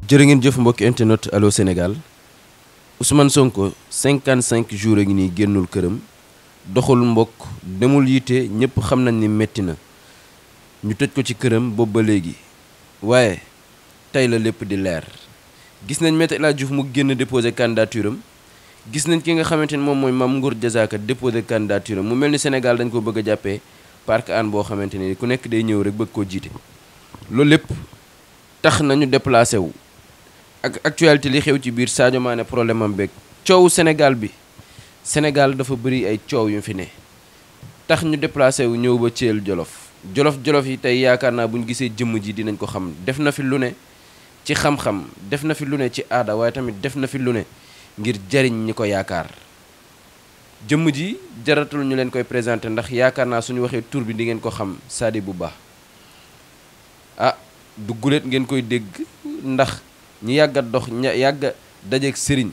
jërë ngeen jëf mbokki internet Allo Sénégal Ousmane Sonko 55 jours a ngi nii génnul këram doxul mbokk demul yitte ñëpp xam nañ ni metti na ñu tëj ko ci këram boobu ba léegi waaye tey la lépp di leer gis nañ Maître El Hadji Diouf mu génn déposé candidature am gis nañ ki nga xamante ni moom mooy Mame Ngor Diazaka déposé candidature am mu mel ni Sénégal dañ ko bëgg a jàppee parc an boo xamante ni ku nekk day ñëw rek bëgg koo jiite loolu lépp tax nañu déplacé wu ak actualité li xew ci biir Sadio Mané problème am beeg coowu Sénégal bi Sénégal dafa bëri ay coow yu fi ne tax ñu déplacé wu ñëw ba Thiel jolof yi tey yaakaar naa bu ñu gisee jëmm ji dinañ ko xam def na fi lu ne ci xam-xam def na fi lu ne ci aada waaye tamit def na fi lu ne ngir jariñ ñi ko yaakaar jëmm ji jaratul ñu leen koy présenté ndax yaakaar naa suñu waxee tur bi di ngeen ko xam Sadi bu baax du guléet ngeen koy dégg ndax ñi yàgga dox yàgga dajeeg sëriñ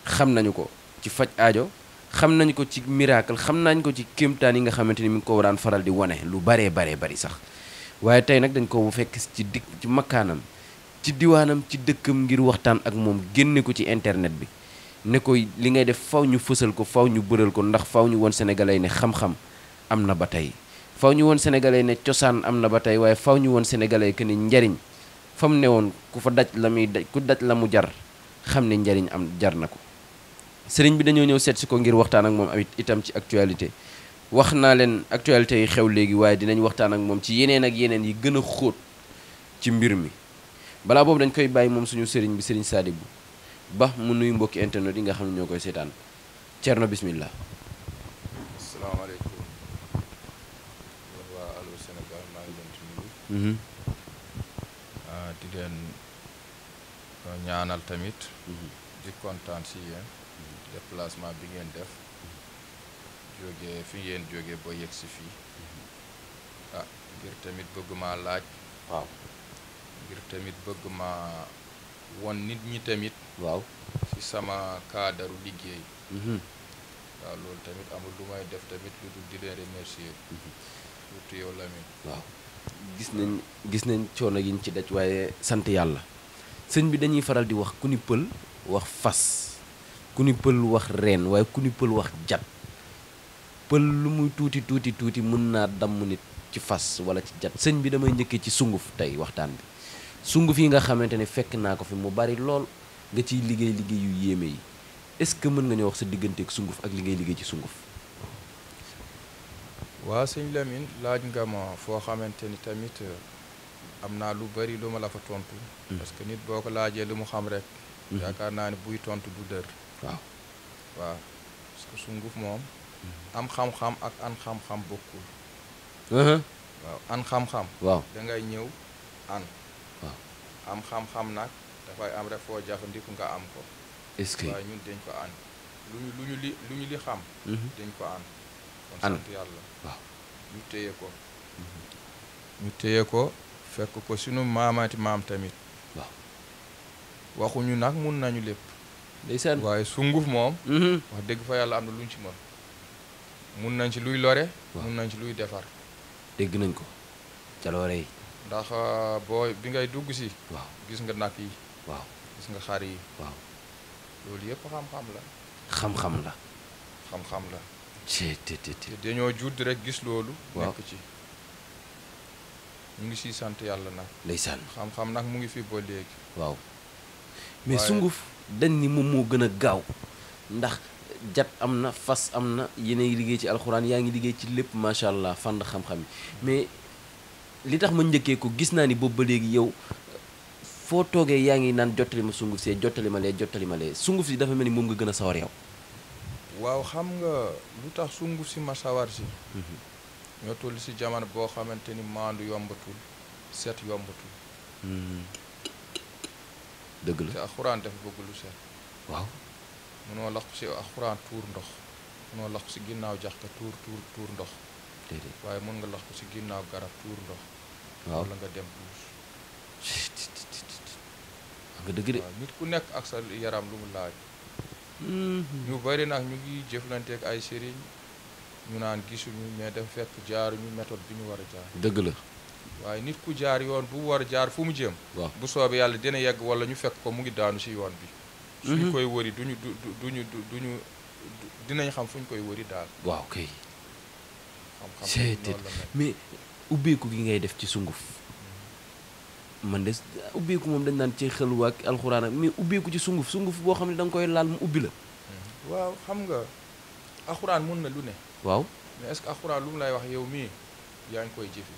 xam nañu ko ci faj aajo xam nañu ko ci miracle xam nañ ko ci kéemtaan yi nga xamante ni mi ngi ko daan faral di wane lu baree bari sax waaye tey nag dañ ko fekk ci ci makkaanam ci diwaanam ci dëkkam ngir waxtaan ak moom génne ko ci internet bi ne ko li ngay def faw ñu fësal ko faw ñu bëral ko ndax faw ñu woon sénégalais ne xam-xam am na ba tey faw ñu woon sénégalais ne cosaan am na ba tey waaye faw ñu woon sénégalais que ni njariñ fa mu ne woon ku fa daj la muy daj ku daj la mu jar xam ne njariñ am jar na ko sëriñ bi dañoo ñëw seet si ko ngir waxtaan ak moom itam ci actualité wax naa leen actualité yi xew léegi waaye dinañ waxtaan ak moom ci yeneen ak yeneen yi gën a xóot ci mbir mi balaa boobu dañ koy bàyyi moom suñu sëriñ bi sëriñ Sadibou ba mu nuyu mbokki internet yi nga xam ne ñoo koy seetaan Thierno bismillah. asalaamaaleykum waa Allo Sénégal maa ngi leen di nuyu. di leen ñaanal tamit. di kontaan si yéen. déplacement bi ngeen def. jógee fi ngeen jógee ba yegg si fii. ngir tamit bëgg maa laaj. waaw. ngir tamit bëgg ma won nit ñi tamit. waaw ci sama cadre liggéey. waaw loolu tamit amul lu may def tamit lu dul di leen remercier. surtout yow Lamine. waaw gis nañ coono yi ñu ci daj waaye sant yàlla sëñ bi dañuy faral di wax ku ni pël wax fas ku ni pël wax reen waaye ku ni pël wax jat pël lu muy tuuti mën naa damm nit ci fas wala ci jat sëñ bi damay njëkkee ci sunguf tey waxtaan bi sunguf yi nga xamante ne fekk naa ko fi mu bari lool nga ciy liggéey yu yéeme yi est-ce que mën nga ñoo wax sa digganteeg sunguf ak li ngay liggéey ci sunguf. waa sëñ Lamine laaj nga ma foo xamante ni tamit am naa lu bari lu ma la fa tontu. parce que nit boo ko laajee lu mu xam rek. yaakaar naa ne buy tontu du dër. waaw parce que sunguf moom. am xam-xam ak an xam-xam bokkul. waaw an xam-xam. waaw da ngay ñëw an. waaw am xam-xam nag dafay am rek foo jëfandiku nga am ko. est-ce que waaye ñun dañ ko an lu ñu li xam. dañ ko an. kon an sant yàlla. waaw ñu téye ko fekk ko sunu maamaati maam tamit. waaw waxuñu nag mun nañu lépp. ndeysaan waaye sunguf moom. wax dëgg fa yàlla am na luñ ci mën. mun nañ ci luy lore. mun nañ ci luy defar. dégg nañ ko jaloore yi. ndax booy bi ngay dugg si. waaw gis nga nag yi. waaw gis nga xar yi. waaw loolu yëpp xam-xam la. xam-xam la. xam-xam la. te dañoo judd rek gis loolu. waaw nekk ci. ñu ngi siy sant yàlla nag. ndeysaan xam-xam nag mu ngi fi ba léegi. waaw mais sunguf dañ ni moom moo gën a gaaw ndax jat am na fas am na yéenay liggéey ci alxuraan yaa ngi liggéey ci lépp macha allah fànn xam-xam yi mais li tax ma njëkkee ko gis naa ni boobu ba léegi yow foo toogee yaa ngi naan jottali ma sunguf see jottali ma lee sunguf si dafa mel ni moom nga gën a sawar yow. waaw xam nga lu tax sunguf si ma sawar si. ñoo toll si jamono boo xamante ni maandu yombatul set yombatul. dëgg la te alxuraan dafa bëgg lu set. waaw mënoo laq si alxuraan tuur ndox mënoo laq si ginnaaw jax ka tuur ndox. déedéet waaye mën nga laq si ginnaaw garab tuur ndox. waaw wala nga dem puus. nga dëgg de. waaw nit ku nekk ak sa yaram lu mu laaj. ñu bari nag ñu ngi jëflanteeg ay sëriñ ñu naan gisuñu mais dafa fekk jaaruñu méthode bi ñu war a jaar. dëgg la. waaye nit ku jaar yoon bu war jaar fu mu jëm waaw bu soobee yàlla dina yegg wala ñu fekk ko mu ngi daanu ci yoon bi suñ koy wëri duñu dinañ xam fu ñu koy wëri daal waaw kay xam-xam mais ubbeeku gi ngay def ci sunguf man de ubbeeku moom dañ naan ci xelwa ak alxuraan ak mais ubbeeku ci sunguf boo xam ne da nga koy laal mu ubbi la waaw xam nga alxuraan mun na lu ne waaw mais est-ce que alxuraan lu mu lay wax yow mii yaa ngi koy jëfi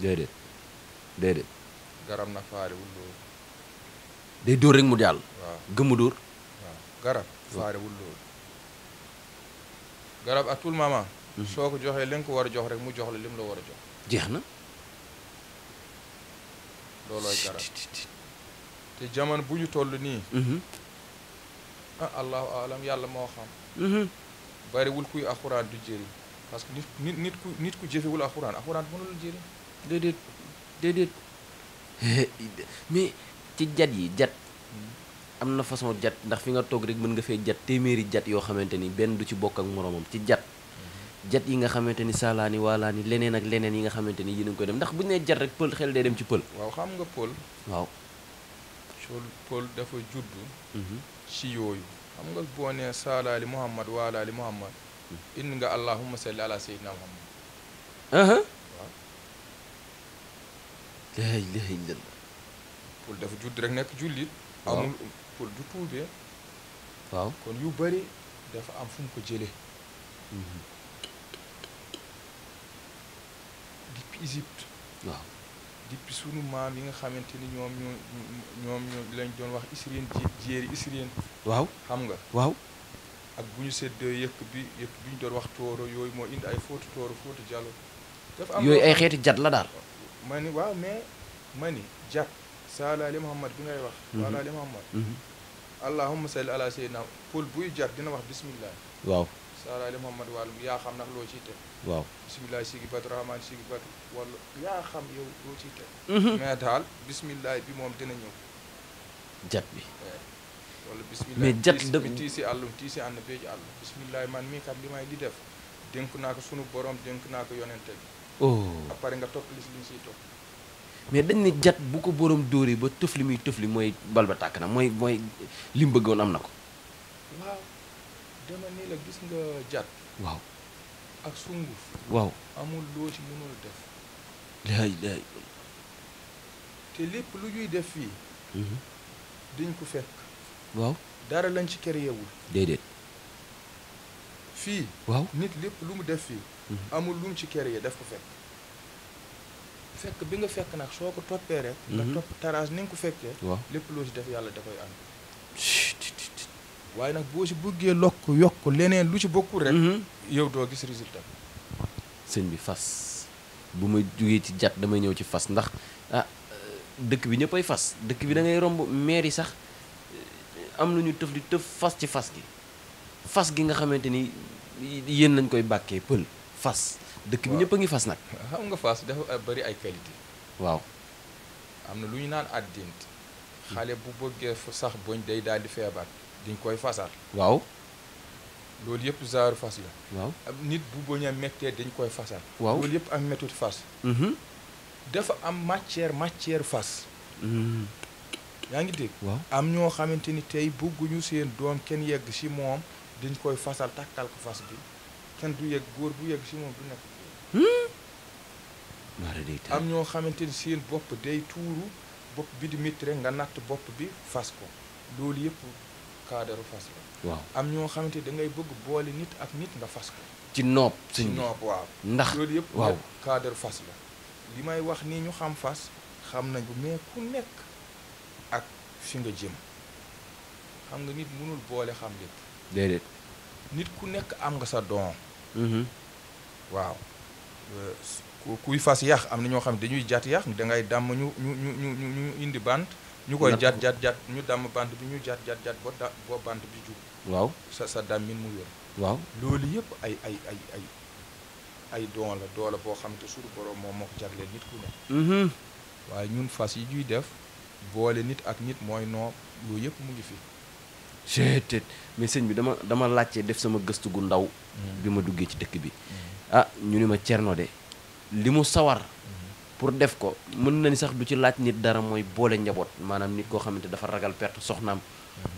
déedéet garab nag faarewul loolu day dóor rek mu jàll waaw gëmmu dóor waaw garab faarewul loolu garab à tout moment soo ko joxee li nga ko war a jox rek mu jox la li mu la war a jox jeex na loolooy garab te jamono bu ñu toll nii allahu alam yàlla moo xam bariwul kuy alxuraan du jëriñ parce que nit ku jëfewul alxuraan mënul jëriñ déedéet mais ci jat yi jat am na façon jat ndax fi nga toog rek mën nga fee jat téeméeri jat yoo xamante ni benn du ci bokk ak moroomam ci jat yi nga xamante ni saalaani waalaani leneen ak leneen yi nga xamante ni yéen a ngi koy dem ndax bu ñu nee jat rek pël xel day dem ci pël waaw xam nga pël waaw pël dafa juddu ci yooyu xam nga boo nee saalaali muhammad waalaali muhammad indi nga allahumma salli ala sayyidina muhammad waaw laa ilaaha illallah pël dafa judd rek nekk jullit amul pël du tuubee waaw kon yu bari dafa am fu mu ko jëlee depuis Égypte waaw depuis sunu maam yi nga xamante ni ñoom lañ doon wax isrien jéeri isrien waaw xam nga waaw ak bu ñu séddoo yëkk bi ñu doon wax tooro yooyu moo indi ay fóotu tooro fóotu jàllo dafa am yooyu ay xeeti jat la daal ma ni waaw mais ma ni jat saalaali muhammad bi ngay wax saalaali muhammad allahumma salli ala sayyidina pël buy jat dina wax bismillah waaw saalaali muhammad wàll yaa xam nag loo ciy teg waaw bismillah sigi batu rahman sigi batu wala yaa xam yow loo ciy teg mais daal bismillah bi moom dina ñëw jat bi wala bismillah mais jat bi tiisi àllum tiisi ànd bee ji àllum bismillah man mii kat li may di def dénk naa ko sunu borom dénk naa ko yonente bi après nga topp li si liñ siy topp mais dañ ne jat bu ko borom dóoree ba tëf li muy tëf li mooy bal ba tàkk na mooy li mu bëggoon am na ko waaw dama nii la gis nga jat waaw ak sunguf waaw amul loo ci mënul def laay te lépp lu ñuy def fii dañ ko fekk waaw dara lañ ci créé wul déedéet fii waaw nit lépp lu mu def fii amul lu mu ci créé def ko fekk bi nga fekk nag soo ko toppee rek nga topp tarage ni nga ko fekkee waaw lépp loo ci def yàlla da koy ànd waaye nag boo ci bëggee yokk leneen lu ci bokkul rek yow doo gis résultat sëñ bi fas bu ma jógee ci jat damay ñëw ci fas ndax dëkk bi ñëppay fas dëkk bi da ngay romb maire yi sax am nañu tëf di tëf fas ci fas gi nga xamante ni yéen lañ koy bàkkee pël fas dëkk bi ñëpp a ngi fas nag xam nga fas dafa bari ay qualité waaw am na lu ñu naan addint xale bu bëggee sax boñ day daal di feebar dañ koy fasal waaw loolu yëpp zaaru fas la waaw nit bu boñ a méttee dañ koy fasal waaw loolu yëpp am méthode fas dafa am matière fas yaa ngi dégg waaw am ñoo xamante ni tey bëgguñu seen doom kenn yegg ci moom dañ koy fasal takkal ko fas bi kenn du yegg góor bu yegg ci moom du nekk am ñoo xamante ni seen bopp day tuuru bopp bi di métti rek nga natt bopp bi fas ko loolu yëpp cadre fas la waaw am ñoo xamante ni da ngay bëgg boole nit ak nit nga fas ko ci noob ci noob waaw ndax loolu yëpp waaw cadre fas la li may wax nii ñu xam fas xam nañ ko mais ku nekk ak fi nga jëm xam nga nit mënul boole xam lépp déedéet nit ku nekk am nga sa don waaw kuy fas yax am na ñoo xam ne dañuy jat yax da ngay dàmm ñu indi bant ñu koy jat ñu dàmm bant bi ñu jat boo bant bi jub waaw sa dàmmin mu wér waaw loolu yëpp ay don la doole boo xam te suñu borom moom moo ko jagleel nit ku ne waaye ñun fas yi ñuy def boole nit ak nit mooy noo yooyu yëpp mu ngi fi jeetet mais sëñ bi dama laajte def sama gëstu gu ndaw bi ma duggee ci dëkk bi ñu ni ma Cerno de li mu sawar pour def ko mën na ni sax du ci laaj nit dara mooy boole njaboot maanaam nit koo xamante dafa ragal perte soxnaam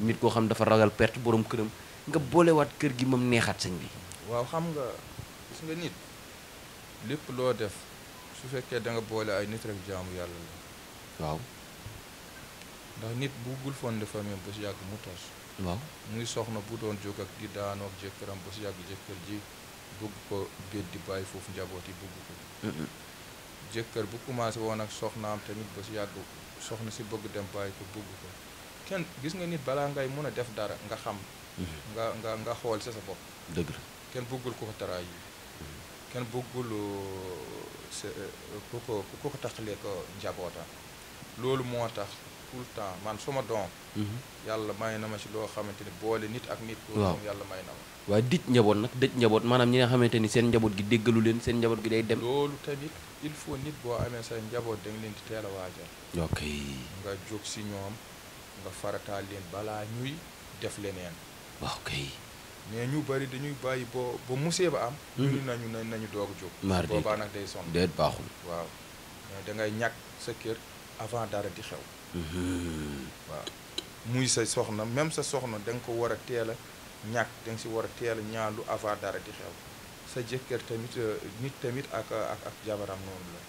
nit koo xam dafa ragal perte borom këram nga boolewaat kër gi moom neexaat sëñ bi. waaw xam nga gis nga nit lépp loo def su fekkee da nga boole ay nit rek jaamu yàlla la. waaw. ndax nit buggul fonde famille ba si yàgg mu tas. waaw muy soxna bu doon jóg ak di daanoo ak jëkkëram ba si yàgg jëkkër ji bëgg ko béet di bàyyi foofu njaboot yi bëgg ko. jëkkër bu commencé woon ak soxnaam tamit ba si yàgg soxna si bëgg dem bàyyi ko bëgg ko kenn gis nga nit balaa ngay mën a def dara nga xam. nga xool sa bopp. dëgg la kenn bëggul ko ko taraay yi kenn bëggul ku ko taxalee ko njabootam loolu moo tax tout le temps man suma doom. yàlla may na ma ci loo xamante ni boole nit ak nit. waaw loolu yàlla may na ma. waaye dij njaboot nag dëj njaboot maanaam ñi nga xamante ni seen njaboot gi déggalu leen seen njaboot gi day dem. loolu tamit il faut nit boo amee say njaboot da nga leen di teel a waajal. ok nga jóg si ñoom nga farataal leen balaa ñuy def leneen. waaw kay. mais ñu bari dañuy bàyyi ba musée ba am. ñu nañu doog a jóg. maar de boobaa nag day sonn. déet baaxul. waaw mais da ngay ñàkk sa kër avant dara di xew. waaw muy sa soxna même sa soxna da nga ko war a teel a ñàkk da nga si war a teel a ñaanlu avant dara di xew sa jëkkër tamit nit tamit ak jabaram noonu la.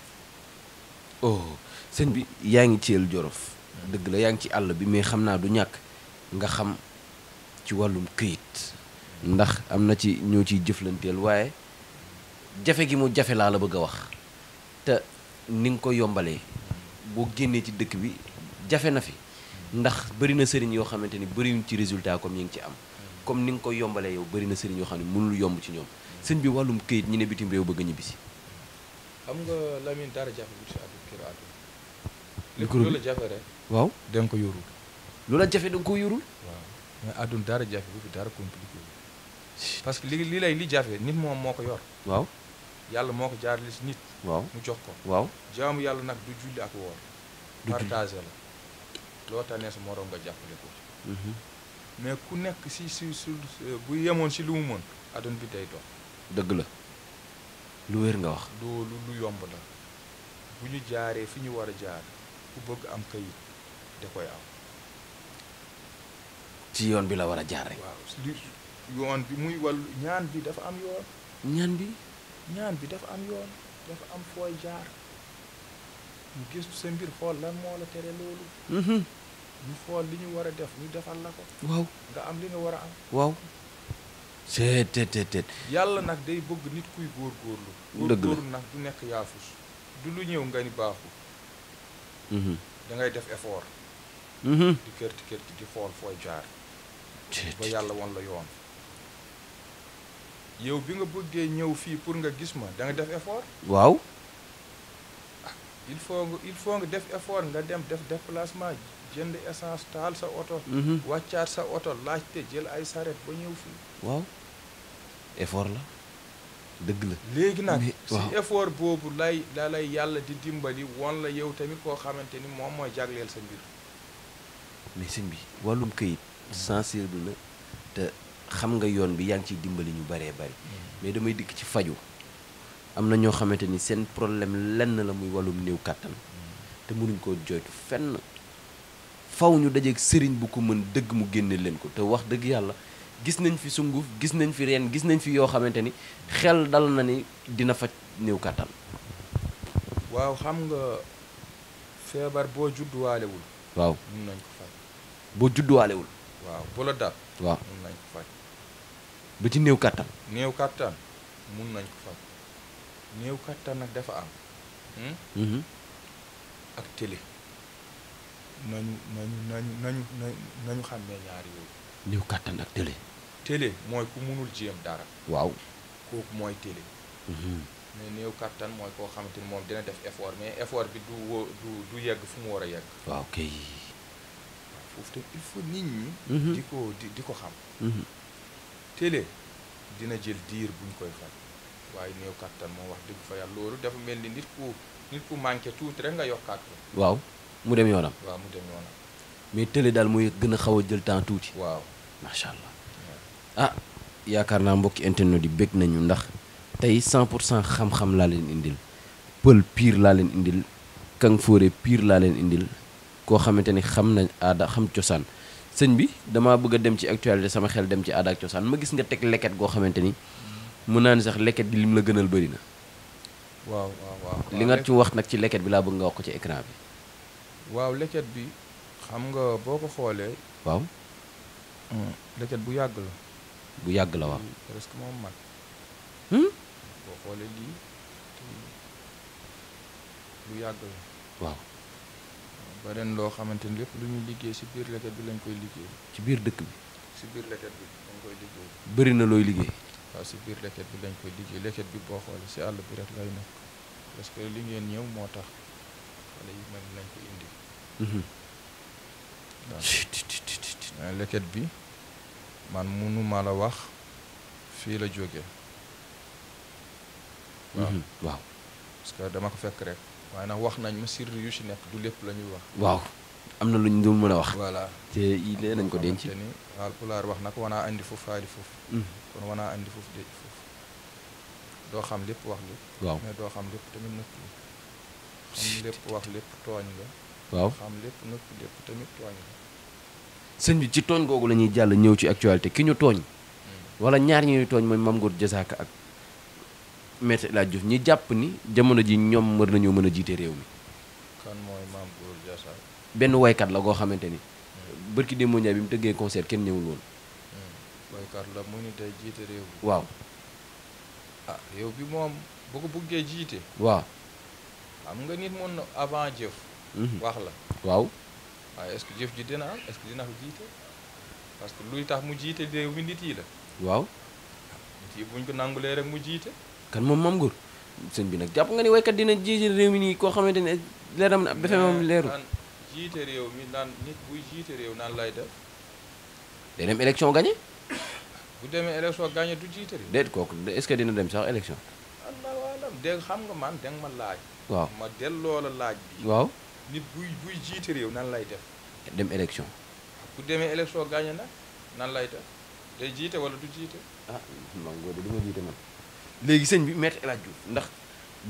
oh sëñ bi yaa ngi ci El Jolof. dëgg la yaa ngi ci àll bi mais xam naa du ñàkk nga xam ci wàllum këyit ndax am na ci ñoo ciy jëflanteel waaye jafe gi mu jafe laa la bëgg a wax te ni nga ko yombalee boo génnee ci dëkk bi jafe na fi ndax bëri na sëriñ yoo xamante ni bëriwuñ ci résultat comme yi ngi ci am comme ni nga ko yombalee yow bëri na sëriñ yoo xam ne mënul yomb ci ñoom sëñ bi wàllum këyit ñi ne bitim réew bëgg a ñibbisi. xam nga Lamine dara jafe bu ci àdduna kër àdduna. micro bi lu la jafe rek. waaw da nga ko yorul. lu la jafe da nga ko yorul. waaw mais àdduna dara jafe bu fi dara compliqué parce que li jafe nit moom moo ko yor. waaw yàlla moo ko jaarale si nit. waaw mu jox ko. waaw jaamu yàlla nag du julli ak woor. du julli partagé la. loo tànnee sa moroom nga jàppale ko. mais ku nekk si bu yemoon si lu mu mën àdduna bi day dox. dëgg la lu wér nga wax. lu yomb la bu ñu jaaree fi ñu war a jaar ku bëgg am kayit da koy am. ci yoon bi la war a jaar rek. waaw yoon bi muy wàllu ñaan bi dafa am yoon. ñaan bi dafa am yoon dafa am fooy jaar ñu gëstu sa mbir xool lan moo la tere loolu. ñu xool li ñu war a def ñu defal la ko. waaw nga am li nga war a am. waaw. seet. yàlla nag day bëgg nit kuy góorgóorlu. dëgg la góorgóorlu nag du nekk yaafus du lu ñëw nga ni baaxul. da ngay def effort. di kërti di xool fooy jaar. ba yàlla woon la yoon. yow bi nga bëggee ñëw fii pour nga gis ma da nga def effort. waaw. il faut nga def effort nga dem def déplacement jënd essence taal sa oto. wàccaat sa oto laajte jël ay saret ba ñëw fii. waaw effort la dëgg la. léegi nag waaw si effort boobu lay yàlla di dimbali woon la yow tamit koo xamante ni moom mooy jagleel sa mbir. mais sëñ bi wàllum këyit sensible na te xam nga yoon bi yaa ngi ciy dimbali ñu baree bari mais damay dikk ci faju am na ñoo xamante ni seen problème lenn la muy wàllum néew kàttan te mënuñ koo joytu fenn faw ñu dajeeg sëriñ bu ko mën dëgg mu génne leen ko te wax dëgg yàlla gis nañ fi sunguf gis nañ fi reen gis nañ fi yoo xamante ni xel dal na ni dina faj néew kàttan. waaw xam nga feebar boo judduwaalewul. waaw mun nañ ko faj. boo judduwaalewul. waaw bu la dab. waaw mun nañ ko faj. ba ci néew kàttan. néew kàttan mun nañ ko faj néew kàttan nag dafa am. ak télé. nañu xàmmee ñaari yooyu. néew kàttan ak télé. télé mooy ku munul jéem dara. waaw kooku mooy télé. mais néew kàttan mooy koo xamante ni moom dina def effort mais effort bi du yegg fu mu war a yegg. waaw kay. foofu te il faut nit ñi. di ko xam. télé dina jël diir buñ koy faj waaye néew kàttan moom wax dëgg fa yàlla loolu dafa mel ni nit ku manqué tuuti rek nga yokkaat ko. waaw mu dem yoonam. waaw mu dem yoonam. mais télé daal mooy gën a xaw a jël temps tuuti. waaw macha allah. ah yaakaar naa mbokki internet yi bég nañu ndax tey 100% xam-xam laa leen indil pël pire laa leen indil kang fóore pire laa leen indil koo xamante ni xam na aada xam cosaan sëñ bi damaa bëgg a dem ci actualité sama xel dem ci aada ak cosaan ma gis nga teg leket goo xamante ni mun naa ni sax leket bi lim la gënal bëri na. waaw li nga ci wax nag ci leket bi laa bëgg nga wax ko ci écran bi. waaw leket bi xam nga boo ko xoolee. waaw. leket bu yàgg la. bu yàgg la waaw. presque moom mag. boo xoolee lii lu yàgg la. waaw. ba ren loo xamante ni lépp lu ñuy liggéey ci biir leket bi lañ koy liggéey. ci biir dëkk bi. ci biir leket bi lañ koy liggéey. bëri na looy liggéey. waaw ci biir leket bi lañ koy liggéey leket bi boo xoolee ci àll bi rek lay nekk parce que li ngeen ñëw moo tax xale yi mel nañ ko indi. waaw leket bi man mënuma la wax fii la jóge waaw. parce que dama ko fekk rek. waaye nag wax nañ ma sirri yu ci nekk du lépp la ñuy wax. waaw am na lu ñu doon mën a wax. voilà te lee nañ ko denc. ni waal pulaar wax nag wanaa andi foofu faali foofu. kon wanaa andi foofu déj foofu. doo xam lépp wax lépp. waaw mais doo xam lépp tamit nëpp li xam lépp wax lépp tooñ la. waaw xam lépp nëpp lépp tamit tooñ la. sëñ bi ci tooñ googu la ñuy jàll ñëw ci actualité ki ñu tooñ. wala ñaar ñi ñu tooñ mooy Mame Goor Diazaka ak Maître El Hadji Diouf ñi jàpp ni jamono ji ñoom war nañoo mën a jiite réew mi. kan mooy Mame Goor Diazaka. benn waykat la goo xamante ni. bërki démb Ndiaye bi mu tëggee concert kenn ñëwul woon. waykat la mu ni day jiite réew mi. waaw. ah réew bi moom boo ko bëggee jiite. waaw. xam nga nit mën na avant jëf. wax la. waaw. waaye est-ce que jëf ji dina am est-ce que dina ko jiite parce que luy tax mu jiite réew mi nit yi la. waaw. nit yi buñ ko nangulee rek mu jiite. kan moom Mame Goor sëñ bi nag jàpp nga ni waykat dina jiite réew mi nii koo xamante ne leeram na dafa moom leeru. naan jiite réew mi naan nit buy jiite réew naan lay def. day dem élection gagné. bu demee élection gagné du jiite réew. déet kooku est-ce que dina dem sax élection. allahu alam dégg xam nga man dégg ma laaj. waaw ma delloo la laaj bi. waaw. nit buy jiite réew nan lay def. dem élection. bu demee élection gagné nag nan lay def day jiite wala du jiite. ah Mame Goor de du ma jiite man. léegi sëñ bi Maître El Hadji Diouf ndax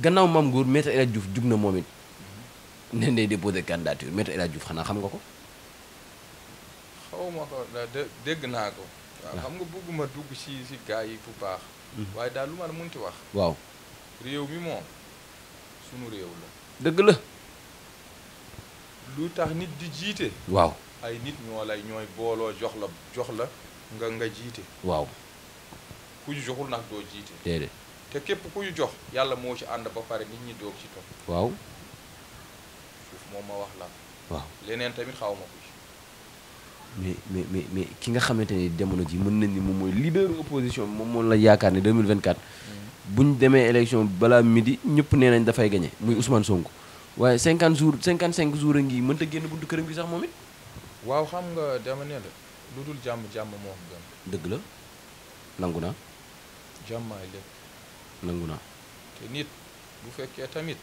gannaaw Mame Goor Maître El Hadji Diouf jug na moom it ne day déposé candidature Maître El Hadji Diouf xanaa xam nga ko. xaw ma ko dégg naa ko. waaw xam nga bëgguma dugg ci gaa yi bu baax. waaye daal lu ma la munti wax. waaw. réew mi moom sunu réew la. dëgg la. lu tax nit di jiite. waaw. ay nit ñooy booloo jox la nga jiite. waaw. ku ñu joxul nag doo jiite. déedéet. te képp ku ñu jox yàlla moo ci ànd ba pare nit ñi doog ci topp. waaw. suuf moom ma wax la. waaw leneen tamit xaw ma ko ci. mais ki nga xamante ni jamono ji mën nañ ni moom mooy leader opposition bi moom la yaakaar ne 2024. buñ demee élection balaa midi ñëpp nee nañ dafay gagné muy Ousmane Sonko waaye 50 jours 55 jours a ngi mënta génn buntu këram bi sax moom it. waaw xam nga dama ne la lu dul jàmm moo ko gën. dëgg la nangu naa. jàmmaay lépp. nangu naa. te nit bu fekkee tamit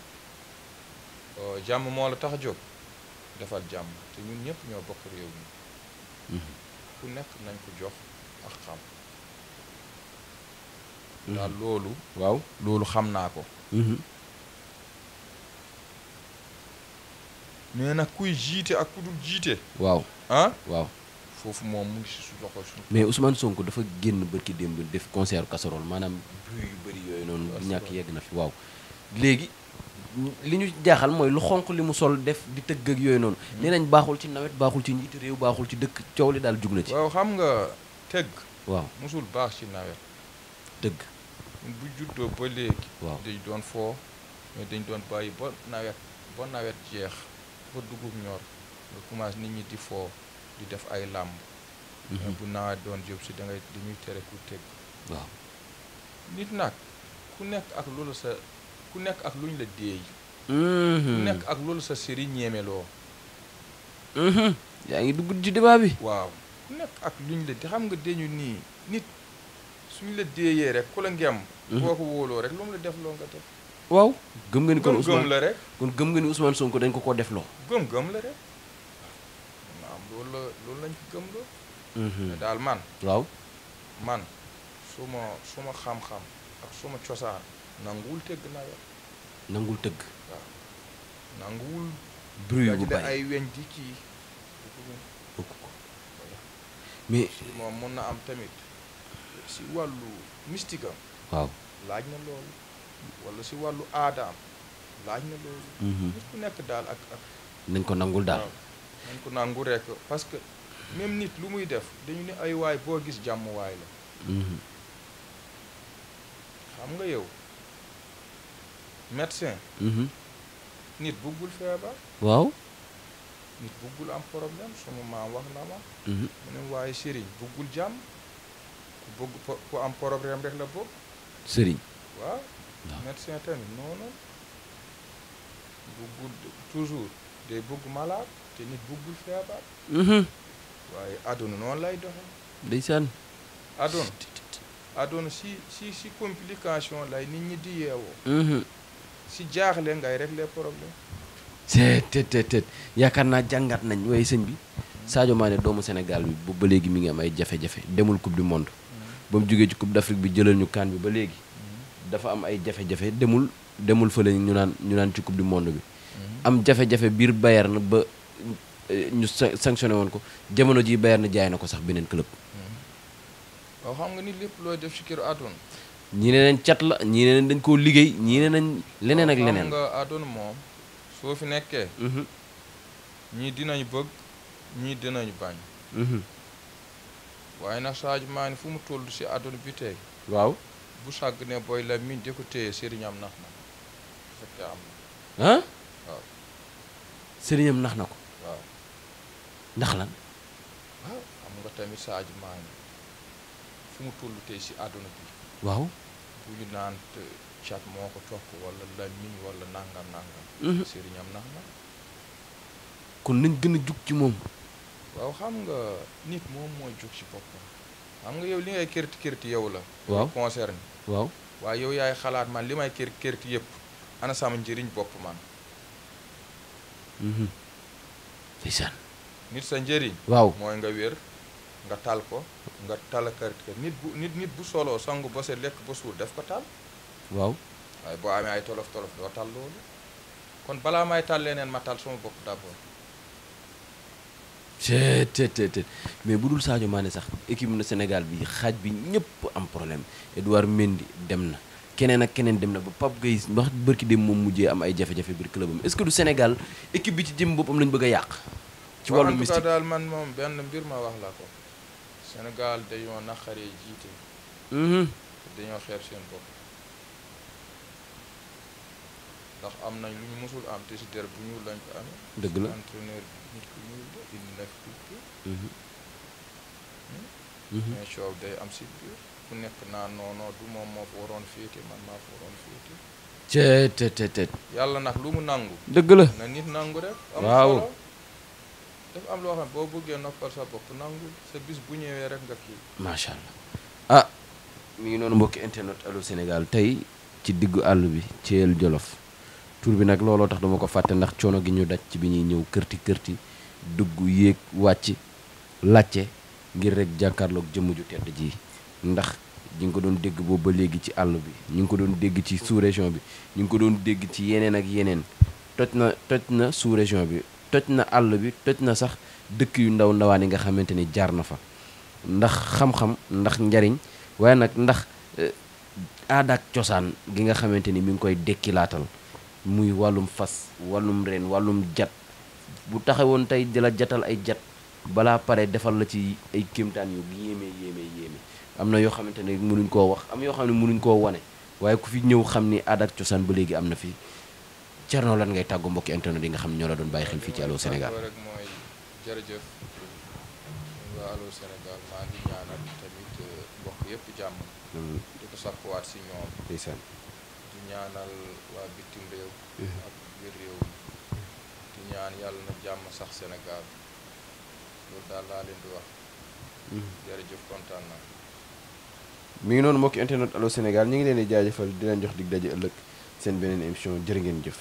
jàmm moo la tax a jóg defal jàmm te ñun ñëpp ñoo bokk réew mi. ku nekk nañ ko jox ak xam. daal loolu. waaw loolu xam naa ko. mais nag kuy jiite ak ku dul jiite. waaw ah. waaw. foofu moom mu ngi si su loxo suñu. mais Ousmane Sonko dafa génn bërki démb def concert casserole maanaam bruit yu bëri yooyu noonu. ñàkk yegg na fi waaw. léegi li ñu jaaxal mooy lu xonq li mu sol def di tëgg ak yooyu noonu. nee nañ baaxul ci nawet baaxul ci njiitu réew baaxul ci dëkk coow li daal jug na ci. waaw xam nga tëgg. waaw musul baax ci nawet. dëgg. bu juddoo ba léegi. waaw dañ doon foo mais dañ doon bàyyi ba nawet jeex ba dugub ñor nga commencé nit ñi di foo di def ay làmb. bu nawet doon jub si dañuy tere ku tëgg. waaw nit nag ku nekk ak luñ la déey. ku nekk ak loolu sa sëriñ ñeemeloo. yaa ngi dugg ci débat bi. waaw ku nekk ak luñ la di xam nga dañu nii nit suñ la déeyee rek ku la ngem. boo ko wóoloo rek lu mu la def loo nga def. waaw gëm nga ni kon gëm la rek. kon gëm nga ni Ousmane Sonko dañ ko def loo. gëm la rek. naam loolu lañ ko gëm loo. mais daal man. waaw man suma xam-xam ak suma cosaan nanguwul tëgg nawet. nangul tëgg. waaw nanguwul. bruit bu dajale bari ay weñ di kii. bëgg ko mais. moom mun na am tamit si wàllu mystique am. waaw laaj na loolu. wala si wàllu aadaam laaj na loolu. nit ku nekk daal ak. nañ ko nangul daal. waaw nañ ko nangu rek parce que même nit lu muy def dañu ne ay waay boo gis jàmm waay la. xam nga yow médecin. nit buggul feebar. waaw. nit buggul am problème suma maam wax na ma. mu ne waaye sëriñ buggul jàmm ku bëgg ku am problème rek la bëgg. sëriñ. waaw médecin tamit noonu buggul toujours day bëgg malade te nit buggul feebar. waaye àdduna noonu lay doxee. ndeysaan. àdduna si complication lay nit ñi di yeewoo. si jaaxle ngay régler problème. te yaakaar naa jàngat nañ waaye sëñ bi Sadio Mané doomu Sénégal bi bu ba léegi mi ngi am ay jafe-jafe demul coupe du monde ba mu jógee ci coupe d'Afrique bi jëlal ñu CAN bi ba léegi dafa am ay jafe-jafe demul fële ñu naan ci coupe du monde bi am jafe-jafe biir Bayern ba ñu sanctionné woon ko jamono ji Bayern jaay na ko sax beneen club. waaw xam nga ni lépp looy def ci kër àdduna. ñii ne nañ cat la ñii ne nañ dañ koo liggéey ñii ne nañ leneen ak leneen. xam nga àdduna moom soo fi nekkee. ñii dinañu bëgg ñii dinañu bañ. waaye nag Sadio Mané fu mu toll ci àdduna bi tey. waaw bu sàgg ne booy la miñ di ko téye sëriñam nax na bu fekkee am na. ah. waaw. sëriñam nax na ko. waaw. ndax lan. waaw xam nga tamit Sadio Mané fu mu toll tey ci àdduna bi. waaw. bu ñu naan cat moo ko topp wala lamiñ wala nangam. sëriñam nax na. kon nañ gën a jug ci moom. waaw xam nga nit moom moo jug ci boppam xam nga yow li ngay kërti yow la. waaw concerne. waaw waaye yow yaay xalaat man li may kërti yëpp ana sama njëriñ bopp man. ndeysaan. nit sa njëriñ. waaw mooy nga wér nga tal ko nga tal kërti nit bu soloo sangu ba set lekk ba suur def ko tal. waaw. waaye boo amee ay tolof doo tal loolu kon balaa may tal leneen ma tal sama bopp d'abord. te mais bu dul Sadio Mané sax équipe na Sénégal bi xaaj bi ñëpp am problème Edouard Mendy dem na keneen ak keneen dem na ba Pape Guiss wax bërki dem moom mujjee am ay jafe-jafe biir clubam est-ce que du Sénégal équipe bi ci jëm boppam lañu bëgg a yàq. ci wàllu mystique en tout cas daal man moom benn mbir ma wax la ko Sénégal dañoo naqaree jiite. dañoo xeeb seen bopp. ndax am nañ lu ñu mësul am te si der bu ñuul lañ ko amee. dëgg la entraîneur bi nit ku ñuul la indi na fi culture. mais coow day am si biir ku nekk naa non du moom moo fa waroon féete man maa fa waroon féete. te yàlla nag lu mu nangu. dëgg la na nit nangu rek. waaw am solo dafa am loo xam boo bëggee noppal sa bopp nangu sa bis bu ñëwee rek nga kii. macha allah mi ngi noonu mbokki internet Allo Sénégal tey ci diggu àll bi Thiel Jolof. tur bi nag looloo tax dama ko fàtte ndax coono gi ñu daj ci bi ñuy ñëw kërti dugg yéeg wàcc làcce ngir rek jàkkaarloog jëmm ju tedd ji ndax ñu ngi ko doon dégg boobu ba léegi ci àll bi ñu ngi ko doon dégg ci sous région bi ñu ngi ko doon dégg ci yeneen ak yeneen toj na sous région bi toj na àll bi toj na sax dëkk yu ndawaan yi nga xamante ni jaar na fa ndax xam-xam ndax njariñ waaye nag ndax aada ak cosaan gi nga xamante ni mi ngi koy dekkilaatal muy wàllum fas wàllum reen wàllum jat bu taxawoon tey di la jatal ay jat balaa pare defal la ci ay kéemtaan yu yéeme am na yoo xamante ne mënuñ koo wax am yoo xam ne mënuñ koo wane waaye ku fi ñëw xam ni aada ak cosaan ba léegi am na fi Thierno lan ngay tàggu mbokki internet yi nga xam ne ñoo la doon bàyyi xel fii ci Allo Sénégal. rek mooy jërëjëf waa Allo Sénégal maa ngi ñaanal tamit mbokk yëpp jàmm. di ko sakkuwaat si ñoom. ndeysaan. di ñaanal waa bitim réew. ak biir réew mi di ñaan yàlla na jàmm sax Sénégal loolu daal laa leen di wax. jërëjëf kontaan naa. mi ngi noonu mbokki internet Allo Sénégal ñu ngi leen di jaajëfal di leen jox dig daje ëllëg seen beneen émission jërë ngeen jëf.